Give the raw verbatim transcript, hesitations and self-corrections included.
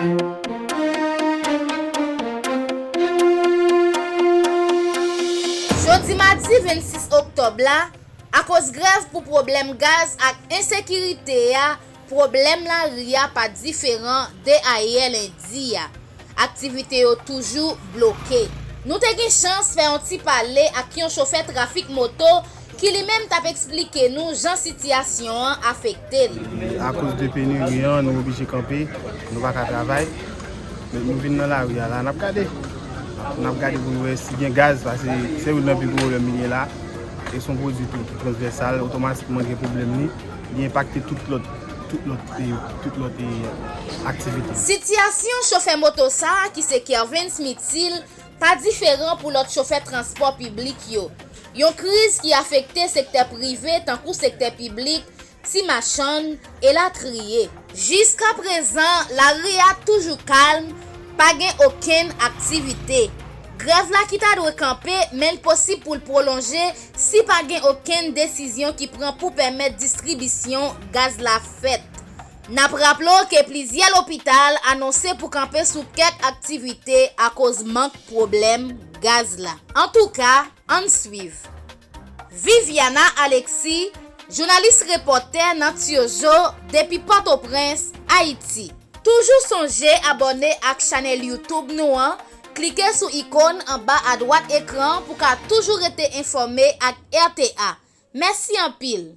Jodi madi vennsis oktòb la, akoz grèv pou pwoblèm gaz ak ensekirite a, pwoblèm lari a pa diferan de ayè lendi a. Aktivite yo toujou bloke. Nou te gen chans fè yon ti pale ak yon chofè trafik moto ki li menm t ap eksplike nou jan sitiyasyon an afekte l. Akoz de peniri an, nou oblije kanpe, nou pa ka travay. Men nou vin nan lari a la, n ap gade. N ap gade pou nou wè si gen gaz, paske se youn nan pi gwo pwoblèm li gen la. E se yon pwodui tou ki transvèsal, otomatikman gen pwoblèm li. Li enpakte tout lòt, tout lòt, e, tout lòt, e, aktivite. Sitiyasyon chofè moto sa a, ki se Kervens Mitil, pa diferan pou lòt chofè transpò piblik yo. Yon kriz ki afekte sektè prive tankou sektè piblik, ti machann, elatriye. Jiskaprezan, lari a toujou kalm, pa gen okenn aktivite. Grèv la ki ta dwe kanpe, men l posib pou l pwolonje si pa gen okenn desizyon ki pran pou pèmèt distribisyon gaz la fèt. N ap raple w ke plizyè lopital anonse pou kanpe sou kèk aktivite akoz mank pwoblèm gaz la. Antouka, ann swiv. Viviana Alexis, jounalis repòtè nan Tyojo depi Pòtoprens, Ayiti. Toujou sonje abòne ak chanèl YouTube nou an, klike sou ikòn anba adwat ekran pou ka toujou rete enfòme ak R T A. Mèsi anpil!